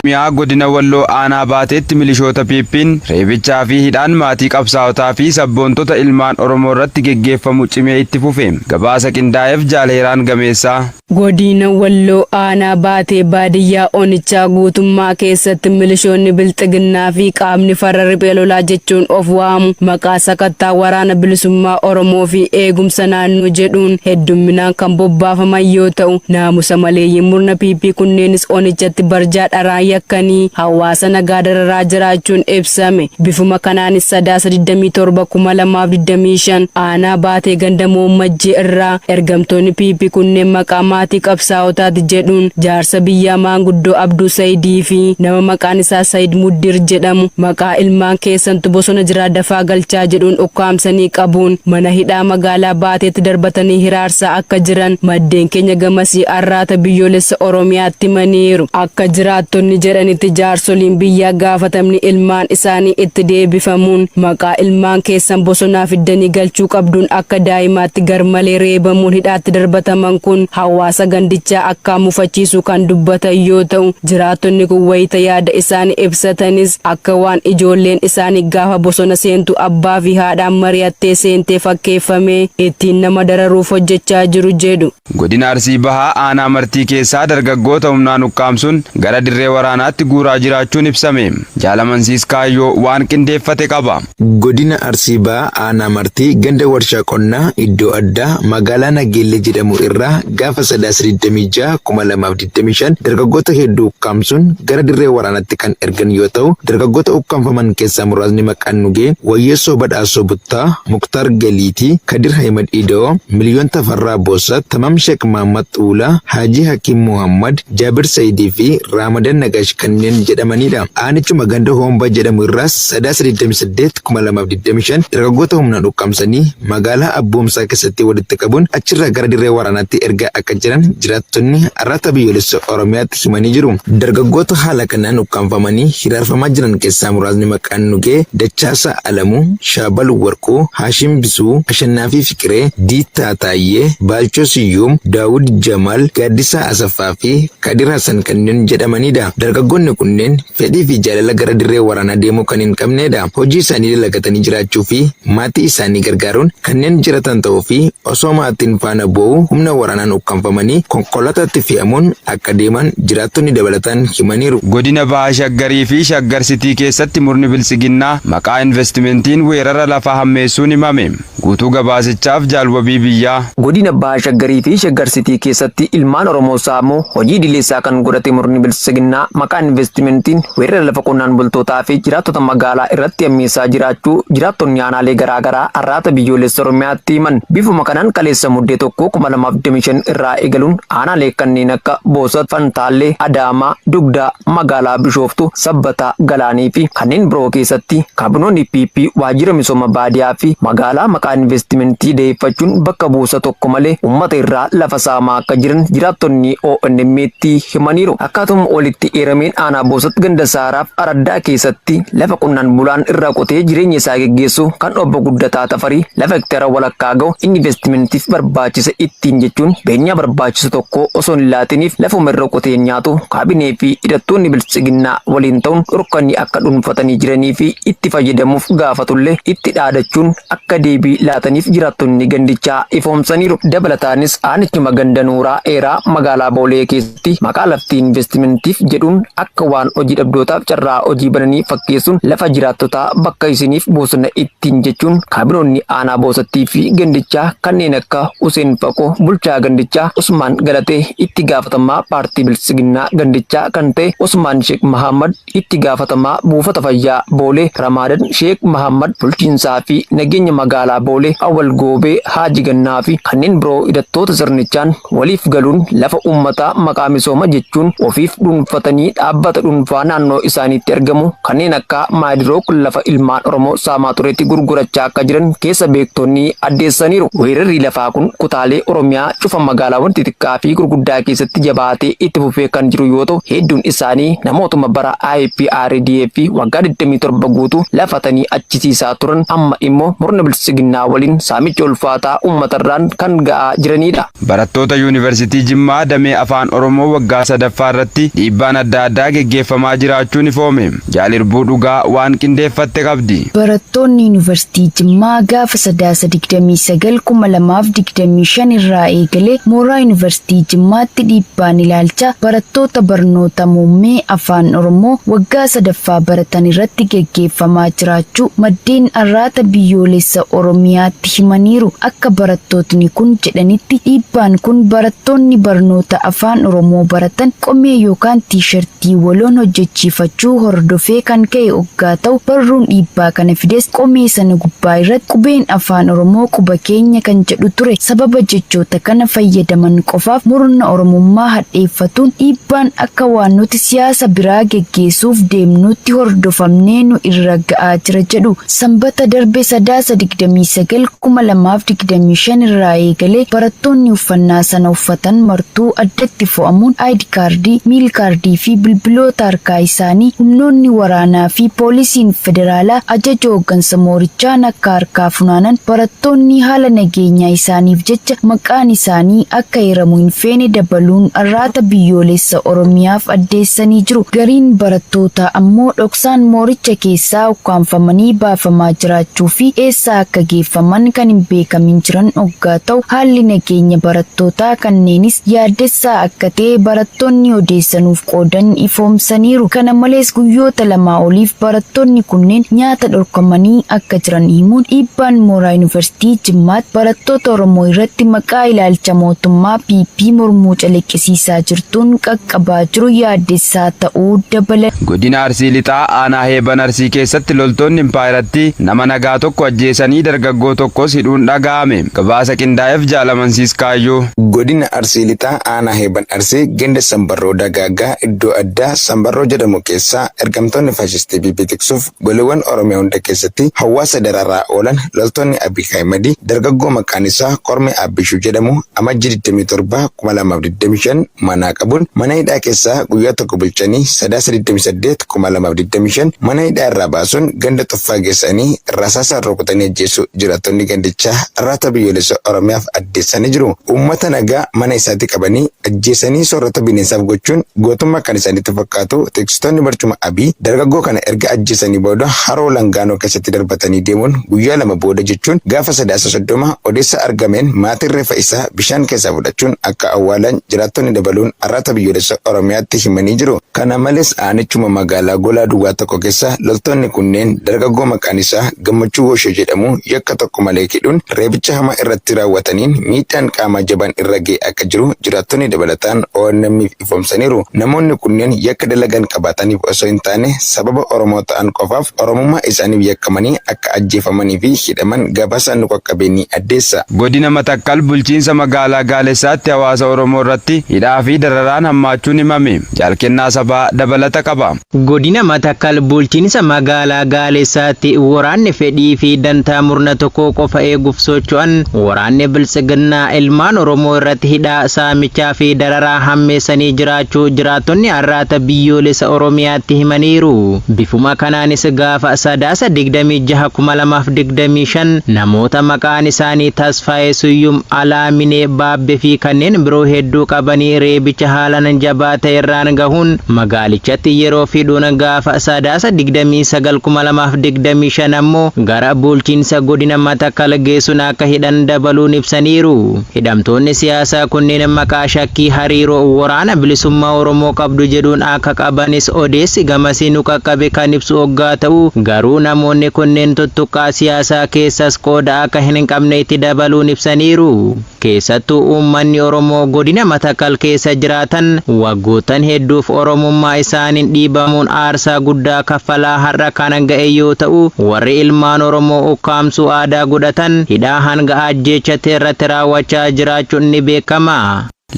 Oromiyaa godina Walloo aanaa Baateetti milishoota PP'n reebichaa fi hidhaan maatii qabsaa'otaa fi sabboontota ilmaan Oromoo irratti geggeeffamu cimee itti fufe. Gabaasa qindaa'eef Jaal Heeraan Gameessaa. Godina Walloo aanaa Baatee baadiyyaa onichaa guutummaa keessatti milishoonni Bilxiginnaa fi qaamni farra riphee lolaa jechuun of waamu maqaa sakattaa waraana bilisummaa Oromoo fi eegumsa naannoo jedhuun heddumminaan kan bobbaafaman yoo ta'u, naamusa maleeyyiin murna PP kunneenis onichatti barjaa dharaan yakkanii hawaasa nagaa dararaa jiraachuun ibsame. Bifuma kanaanis Sadaasa 27, 2025 aanaa Baatee ganda Moommajjii irraa ergamtoonni PP kunneen maqaa maatii qabsaa'otaati jedhuun jaarsa biyyaa maanguddoo Abduu Sayidii fi nama maqaan isaa Sayid Muddiir jedhamu maqaa ilmaan keessantu bosona jiraa dafaa galchaa jedhuun ukkaamsanii qabuun mana hidhaa magaalaa Baateetti darbatanii hiraarsaa akka jiran maddeen keenya gamasii Arraata Biyyoolessa Oromiyaatti himaniiru. Akka jiraattonni jedhanitti jaarsoliin biyyaa gaafatamni ilmaan isaanii itti deebifamuun maqaa ilmaan keessan bosonaa fiddanii galchuu qabduun akka daa'imaatti garmalee reebamuun hidhaatti darbataman kun hawaasa gandichaa akkaan mufachiisuu kan dubbatan yoo ta'u, jiraattonni kun wayita yaada isaanii ibsatanis akka waan ijoolleen isaanii gaafa bosona seentu abbaa fi haadhaan mari'attee seentee fakkeeffamee ittiin nama dararuuf hojjechaa jiru jedhu. Godina Arsii Bahaa aanaa Martii keessaa dargaggoota humnaan ukkaamsuun gara dirree waraanaatti guuraa jiraachuun ibsame. Jaal Amansiis Kaayyoo waan qindeeffate qaba. Godina Arsii Bahaa aanaa Martii ganda Warshaa Qonnaa iddoo addaa magaalaa Nageellee jedhamu irraa gaafa Sadaasa 26, 2025 dargaggoota hedduu ukkaamsuun gara dirree waraanaatti kan ergan yoo ta'u, dargaggoota ukkaamfaman keessaa muraasni maqaan nu ga'e Wayyeessoo Badhaasoo Buttaa, Muktaar Galiitii, Kadir Ahimad Ida'oo, Miliyoon Tafarraa Boosat, Tamaam Sheek Mahaammad Xuulaa, Haajii Hakiim Muhaammad, Jaabir Sayidii fi Raamadan Nagaash kanneen jedhamaniidha. Aanichuma ganda Hoombaa jedhamu irraas Sadaasa 28, 2025 dargaggoota humnaan ukkaamsanii magaalaa Abboomsaa keessatti walitti qabuun achirraa gara dirree waraanaatti ergaa akka jiran jiraattonni Arraata Biyyoolessa Oromiyaatti himanii jiru. Dargaggoota haala kanaan ukkaamfamanii hiraarfamaa jiran keessaa muraasni maqaan nu ga'e Dachaasaa Alamuu, Shaabal Warquu, Haashim Bisuu, Ashannaafii Fiqiree, Diittaa Taayyee, Baalchoo Siyyuum, Daawud Jamaal, Gaaddisaa Asaffaa fi Kadir Hasan kanneen jedhamaniidha. Dargaggoonni kunneen fedhii fi jaalala gara dirree waraanaa deemuu kan hin qabneedha. Hojii isaanii dalagatanii jiraachuu fi maatii isaanii gargaaruun kanneen jiratan ta'uu fi osoo maatiin faana boo'uu humna waraanaan ukkaamfamanii konkolaataatti fe'amuun akka deeman jiraattonni dabalataan himaniiru. Godina Baha Shaggarii fi Shaggar Sitii keessatti murni Biltsiginnaa maqaa investimentiin weerara lafaa hammeessuun himame. Guutuu gabaasichaaf Jaal Wabii Biyyaa. Godina Baha Shaggarii fi Shaggar Sitii keessatti ilmaan Oromoo saamuu hojii idilee isaa kan godhate murni Biltsiginnaa maqaa investimentiin weerara lafa qonnaan bultootaa fi jiraattota magaalaa irratti hammeessaa jiraachuu jiraattonni aanaalee garaa garaa Arraata Biyyoolessa Oromiyaatti himan. Bifuma kanaan kaleessa Muddee 1, 2025 irraa eegaluun aanaalee kanneen akka Boosat, Fantaallee, Adaamaa, Dugdaa, magaalaa Bishooftuu, Sabbataa, Galaanii fi kanneen biroo keessatti kaabinoonni PP waajjira misooma baadiyaa fi magaalaa maqaa investimentii daheeffachuun bakka buusa tokko malee uummata irraa lafa saamaa akka jiran jiraattonni ONM'tti himaniiru. Akkaatuma olitti eerameen aanaa Boosat ganda Saaraaf Araddaa keessatti lafa qonnaan bulaan irra qotee jireenya isaa geggeessu kan obbo Guddataa Tafarii lafa hektaara walakkaa ga'u investimentiif barbaachisa ittiin jechuun beenyaa barbaachisu tokko osoo hin laatiniif lafuma irra qotee nyaatu kaabinee fi hidhattoonni biltsiginnaa waliin ta'uun dhorkanii akka dhuunfatanii jiranii fi itti fayyadamuuf gaafatullee itti dhaadachuun akka deebii laataniif jiraattonni gandichaa ifoomsaniiru. Dabalataanis aanichuma ganda Nuuraa Eeraa magaalaa Boolee keessatti maqaa lafti investimentiif jedhuun akka waan hojii dhabdootaaf carraa hojii bananii fakkeessuun lafa jiraattotaa bakka isiniif buusna ittiin jechuun kaabinoonni aanaa Boosattii fi gandichaa kanneen akka Huseen Faqoo bulchaa gandichaa, Usmaan Galatee itti gaafatamaa paartii Biltsiginnaa gandichaa kan ta'e Usmaan Sheek Mahaammad itti gaafatamaa buufata fayyaa Boolee, Ramaadan Sheek Mahaammad bulchiinsaa fi nageenya magaalaa Boolee, Awwal Goobee Haaji Gannaa fi kanneen biroo hidhattoota sirnichaan waliif galuun lafa uummataa maqaa misooma jechuun ofiif dhuunfatanii dhaabbata dhuunfaa naannoo isaaniitti argamu kanneen akka Maaydirook lafa ilmaan Oromoo saamaa turetti gurgurachaa akka jiran keessa beektonni addeessaniiru. Weerarri lafaa kun kutaalee Oromiyaa cufa magaalaawwan xixiqqaa fi gurguddaa keessatti jabaatee itti fufee kan jiru yoo ta'u, hedduun isaanii namootuma bara IPRDF waggaa 27 guutuu lafatanii achisiisaa turan amma immoo murna biltsiginnaa waliin saamicha ulfaataa uummatarraan kan ga'aa jiranidha. Barattoota Yuunivarsiitii Jimmaa damee Afaan Oromoo waggaa 3ffaa irratti dhiibbaan adda adda addaa geggeeffamaa jiraachuun ifoome. Jaal Irbuu Dhugaa waan qindeeffatte qabdi. Barattoonni Yuunivarsiitii Jimmaa gaafa Sadaasa 29, 2025 irraa eegalee mooraa Yuunivarsiitii Jimmaatti dhiibbaan ilaalchaa barattoota barnoota muummee Afaan Oromoo waggaa sadaffaa baratan irratti geggeeffamaa jiraachuu maddeen Arraata Biyyoolessa Oromiyaatti himaniiru. Akka barattootni kun jedhanitti dhiibbaan kun barattoonni barnoota Afaan Oromoo baratan qomee yookaan T-shartii waloon hojjechiifachuu hordofee kan ka'e oggaa ta'u barruun dhiibbaa kana fides qomee sana gubbaa irratti qubeen Afaan Oromoo quba keenya kan jedhu ture. Sababa jechoota kana fayyadaman qofaaf murna Oromummaa hadheeffatuun dhiibbaan akka waan nuti siyaasa biraa geggeessuuf deemnuutti hordofamnee nu irra ga'aa jira jedhu. Sanbata darbe Sadaasa 29, 2025 irraa eegalee barattoonni uffannaa sana uffatan martuu addatti fo'amuun ID kaardii, miil kaardii fi bilbiloota harkaa isaanii humnoonni waraanaa fi poolisiin federaalaa ajaja hooggansa moorichaan akka harkaa funaanan barattoonni haala nageenyaa isaaniif jecha maqaan isaanii akka eeramu hin feene dabaluun Arraata Biyyoolessa Oromiyaaf addeessanii jiru. Gariin barattootaa ammoo dhoksaan mooricha keessaa ukkaamfamanii baafamaa jiraachuu fi eessa akka geeffaman kan hin beekamin jiran oggaa ta'u, haalli nageenya barattootaa kanneenis yaaddessaa akka ta'e barattoonni odeessa nuuf qoodan ifoomsaniiru. Kana malees guyyoota lamaa oliif barattoonni kunneen nyaata dhorkamanii akka jiran himuun dhiibbaan mooraa Yuunivarsiitii Jimmaatti barattoota Oromoo irratti maqaa ilaalcha mootummaa PP mormuu calaqqisiisaa jirtuun qaqqabaa jiru yaaddessaa ta'uu dabalan. Godina Arsii Lixaa aanaa Heeban Arsii keessatti loltoonni impaayerattii nama nagaa tokko ajjeesanii dargaggoo tokkos hidhuun dhaga'ame. Gabaasa qindaa'eef Jaal Amansiis Kaayyoo. Godina Arsii Lixaa aanaa Heeban Arsii ganda Sambarroo Dagaagaa iddoo addaa Sambarroo jedhamu keessaa ergamtoonni faashistii PP tiksuuf goleewwan Oromiyaa hunda keessatti hawaasa dararaa oolan loltoonni Abiy Ahimad dargaggoo maqaan isaa Kormee Aabbishuu jedhamu Amajjii 27, 2025 manaa qabuun mana hidhaa keessaa guyyaa tokko bulchanii Sadaasa 28, 2025 mana hidhaa irraa baasuun ganda Xuffaa geessanii rasaasaan rukutanii ajjeesuu jiraattonni gandichaa Arraata Biyyoolessa Oromiyaaf addeessanii jiru. Uummata nagaa mana isaatti qabanii ajjeesanii soorata bineensaaf gochuun gootummaa kan isaanitti fakkaatu tiksitoonni barcuma Abiy dargaggoo kana erga ajjeesanii booda haroo Langaanoo keessatti darbatanii deemuun guyyaa 2 booda jechuun gaafa Sadaasa 30 odeessa argameen maatiin reeffa isaa bishaan keessaa fudhachuun akka awwaalan jiraattonni dabaluun Arraata Biyyoolessa Oromiyaatti himanii jiru. Kana malees aanichuma magaalaa Golaa duwwaa 1 keessa loltoonni kunneen dargaggoo maqaan isaa Gammachuu Goshee jedhamu yakka tokko malee hidhuun reebicha hamaa irratti raawwataniin miidhaan qaamaa jabaan irra ga'e akka jiru jiraattonni dabalataan ONM'f ifoomsaniiru. Namoonni kunneen yakka dalagan qabaataniif osoo hin taane sababa Oromoo ta'an qofaaf Oromummaa isaaniif yakkamanii akka ajjeefamanii fi hidhaman gabaasaan nu qaqqabe ni addeessa. Godina Matakkal bulchiinsa magaalaa Gaalessaatti hawaasa Oromoo irratti hidhaa fi dararaan hammaachuun himame. Jaal Kennaa Sabaa dabalata qaba. Godina Matakkal bulchiinsa magaalaa Gaalessaatti waraanni fedhii fi dantaa murna tokkoo qofa eeguuf socho'an waraanni Biltsiginnaa ilmaan Oromoo irratti hidhaa, saamichaa fi dararaa hammeessanii jiraachuu jiraattonni Arraata Biyyoolessa Oromiyaatti himaniiru. Bifuma kanaanis gaafa Sadaasa 26, 2025 namoota maqaan isaanii Tasfaayee Suyyum, Alaaminee Baabbe fi kanneen biroo hedduu qabanii reebicha haalan jabaa ta'e irraan gahuun magaalichatti yeroo hidhuun gaafa Sadaasa 29, 2025 ammoo gara bulchiinsa godina Matakkal geessuun akka hidhan dabaluun ibsaniiru. Hidhamtoonni siyaasaa kunneen maqaa shakkii hariiroo Waraana Bilisummaa Oromoo qabdu jedhuun akka qabanis odeessi gamasii nu qaqqabe kan ibsu oggaa ta'u, garuu namoonni kunneen tuttuqqaa siyaasaa keessas qooda akka hin qabne itti dabaluun ibsaniiru. Keessattuu uummanni Oromoo godina Matakkal keessa jiraatan waggoottan hedduuf Oromummaa isaaniin dhiibamuun aarsaa guddaa kaffalaa har'a kan ga'e yoo ta'u, warri ilmaan Oromoo ukkaamsuu aadaa godhatan hidhaa hanga ajjeechatti irratti raawwachaa jiraachuun ni beekama.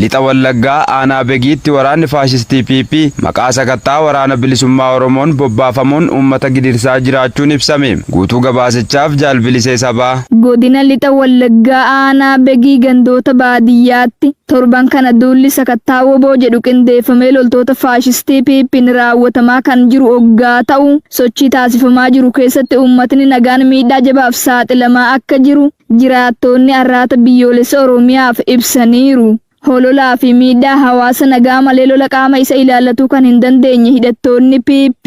Lixa Wallaggaa aanaa Begiitti waraanni faashistii PP maqaa sakattaa Waraana Bilisummaa Oromoon bobbaafamuun uummata gidirsaa jiraachuun ibsame. Guutuu gabaasichaaf Jaal Bilisee Sabaa. Godina Lixa Wallaggaa aanaa Begii gandoota baadiyyaatti torban kana duulli sakattaa wbo jedhu qindeeffamee loltoota faashistii PPn raawwatamaa kan jiru oggaa ta'u, sochii taasifamaa jiru keessatti uummatni nagaan miidhaa jabaaf saaxilamaa akka jiru jiraattoonni Arraata Biyyoolessa Oromiyaaf ibsaniiru. Hololaa fi miidhaa hawaasa nagaa malee lola qaama isa ilaallatu kan hin dandeenye hidhattoonni PP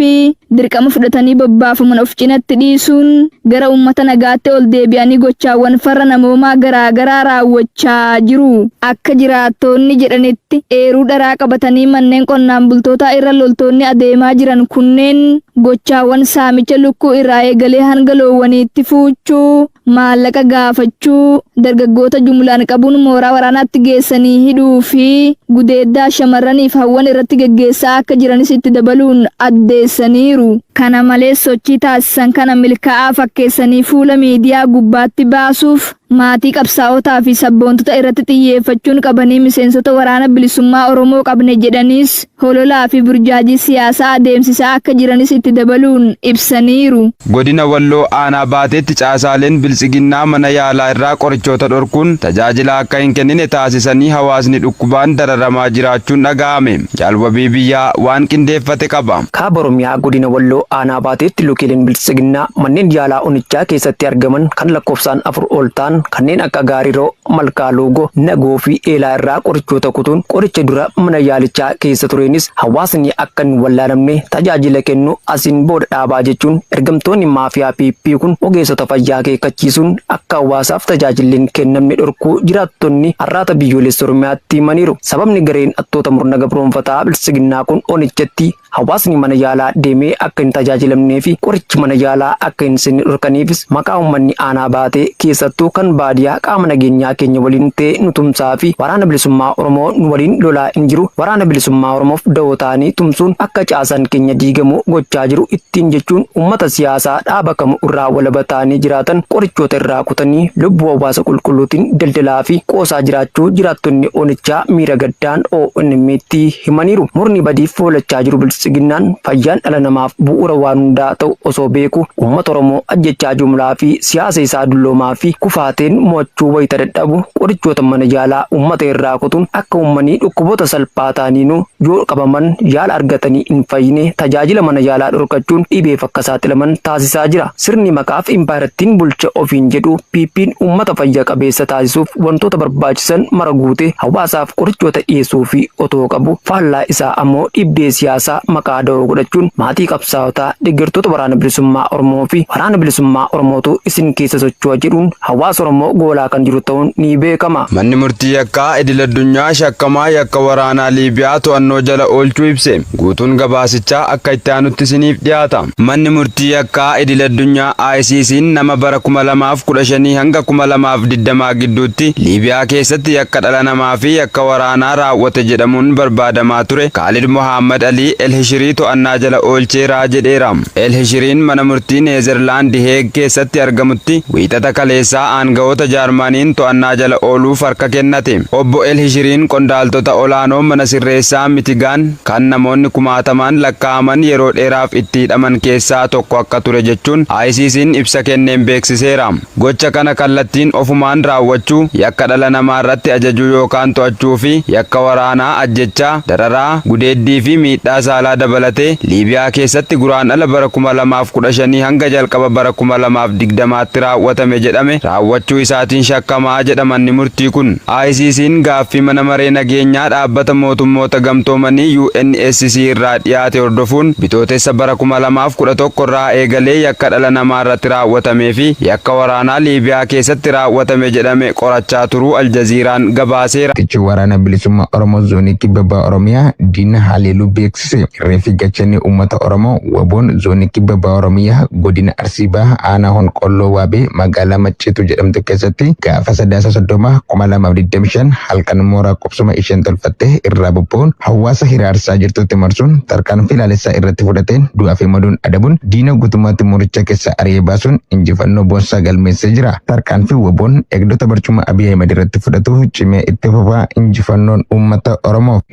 dirqama fudhatanii bobbaafaman of cinatti dhiisuun gara uummata nagaatti ol deebi'anii gochaawwan farra namoomaa garaa garaa raawwachaa jiru. Akka jiraattoonni jedhanitti, eeruu dharaa qabatanii manneen qonnaan bultootaa irra loltoonni adeemaa jiran kunneen gochaawwan saamicha lukkuu irraa eegalee hanga loowwaniitti fuuchuu, maallaqa gaafachuu, dargaggoota jumlaan qabuun mooraa waraanaatti geessanii hidhuu fi gudeeddaa shamarraniif hawwan irratti geggeessaa akka jiranis itti dabaluun addeessaniiru. Kana malees, sochii taasisan kana milkaa'aa fakkeessanii fuula miidiyaa gubbaatti baasuuf maatii qabsaa'otaa fi sabboontota irratti xiyyeeffachuun qabanii miseensota Waraana Bilisummaa Oromoo qabne jedhaniis hololaa fi burjaajii siyaasaa adeemsisaa akka jiranis itti dabaluun ibsaniiru. Godina Walloo Aanaa Baateetti caasaaleen Biltsiginnaa mana yaalaa irraa qorichoota dhorkuun tajaajila akka hin kennine taasisanii hawaasni dhukkubaan dararamaa jiraachuun dhaga'ame. Jaalwabii biyyaa waan qindeeffate qaba. Kaaba Oromiyaa, godina Walloo, aanaa Baateetti lukeeleen Biltsiginnaa manneen yaalaa onichaa keessatti argaman kan lakkoofsaan afur ol ta'an kanneen akka Gaariroo, Malkaa Luugoo, Nagoo fi Eelaa irraa qorichoota kutuun, qoricha dura mana yaalichaa keessa tureenis hawaasni akka hin wallaanamne tajaajila kennu asiin booda dhaabaa jechuun ergamtoonni maafiyaa PP kun ogeessota fayyaa akeekkachiisuun akka hawaasaaf tajaajilli hin kennamne dhorkuu jiraattonni Arraata Biyyoolessa Oromiyaatti himaniiru. Sababni gareen hattoota murna gabroonfataa Biltsiginnaa kun onichatti hawaasni mana yaalaa deemee akka hin tajaajilamnee fi qorichi mana yaalaa akka hin seenne dhorkaniifis, maqaa uummanni aanaa Baatee, keessattuu kan baadiyaa, qaama nageenyaa keenya waliin ta'e nu tumsaa fi Waraana Bilisummaa Oromoo nu waliin lolaa hin jiru, Waraana Bilisummaa Oromoof da'oo ta'anii tumsuun akka caasaan keenya diigamu gochaa jiru ittiin jechuun uummata siyaasaa dhaaba kamu irraa walaba ta'anii jiraatan qorichoota irraa kutanii lubbuu hawaasa qulqulluutiin daldalaa fi qoosaa jiraachuu jiraattonni onichaa miira gaddaan ONM'tti himaniiru. Murni badiif foolachaa jiru Biltsiginnaan fayyaan dhala namaaf bu'uura waan hundaa ta'u osoo beeku uummata Oromoo ajjechaa jumlaa fi siyaasa isaa dulloomaa fi kufaateen mo'achuu wayita dadhabu, qorichoota mana yaalaa uummata irraa kutuun akka uummanni dhukkuboota salphaa ta'aniinuu yoo qabaman yaala argatanii hin fayyine tajaajila mana yaalaa dhorkachuun dhibeef akka saaxilaman taasisaa jira. Sirni maqaaf impaayirattiin bulcha ofiin jedhu PP'n uummata fayya qabeessa taasisuuf wantoota barbaachisan mara guutee hawaasaaf qorichoota dhiyeessuu fi otoo qabu, faallaa isaa ammoo dhibdee siyaasaa maqaa da'oo godhachuun maatii qabsaa'otaa, deeggartoota Waraana Bilisummaa Oromoo fi Waraana Bilisummaa Oromootu isin keessa socho'a jedhuun hawaasa Oromoo goolaa kan jiru ta'uun ni beekama. Manni murtii yakkaa idil addunyaa shakkamaa yakka waraanaa Liibiyaa to'annoo jala oolchuu ibse. Guutuun gabaasichaa akka itti aanutti isiniif dhiyaata. Manni murtii yakkaa idil addunyaa ICC'n nama bara 2015 hanga 2020 gidduutti Liibiyaa keessatti yakka dhala namaa fi yakka waraanaa raawwate jedhamuun barbaadamaa ture Kaalid Mohaammed Alii El Hishirii to'annaa jala oolcheera jedheera. El Hishiriin mana murtii Neezerlaandi Heeg keessatti argamutti Wiixata kaleessaa aanga'oota Jaarmaniin to'annaa jala ooluuf harka kennate. Obbo El Hishiriin qondaaltota olaanoo mana sirreessaa Mitigaan kan namoonni kumaatamaan lakkaa'aman yeroo dheeraaf itti hidhaman keessaa tokko akka ture jechuun ICC'n ibsa kenneen beeksiseera. Gocha kana kallattiin ofumaan raawwachuu, yakka dhala namaa irratti ajajuu yookaan to'achuu fi yakka waraanaa ajjechaa, dararaa, gudeeddii fi miidhaa saalaa dabalatee Liibiyaa keessatti Guraandhala bara 2015 hanga jalqaba bara 2020tti raawwatame jedhame raawwachuu isaatiin shakkamaa jedha manni murtii kun. ICC'n gaaffii Mana Maree Nageenyaa Dhaabbata Mootummoota Gamtoomanii, UNSC, irraa dhiyaate hordofuun Bitootessa bara 2011 irraa eegalee yakka dhala namaa irratti raawwatamee fi yakka waraanaa Liibiyaa keessatti raawwatame jedhame qorachaa turuu Aljaziiraan gabaaseera. Tichi Waraana Bilisummaa Oromoo Zoonii Kibba Baha Oromiyaa diina haleeluu beeksise. Irree fi gachanni uummata Oromoo WBOn Zoonii Kibba Baha Oromiyaa, godina Arsii Baha, aanaa Honqolloo Waabee, magaalaa Macciituu jedhamtu keessatti gaafa Sadaasa 30, 2025 halkan mooraa qubsuma isheen tolfattee irraa bobba'uun hawaasa hiraarsaa jirtutti marsuun tarkaanfii laalessaa irratti fudhateen du'aa fi maduun adabuun diina guutummaatti mooricha keessa ari'ee baasuun injifannoo boonsaa galmeessee jira. Tarkaanfii WBOn eegdota barcuma Abiy Ahmed irratti fudhatu cimee itti fufaa. Injifannoon uummata Oromoof.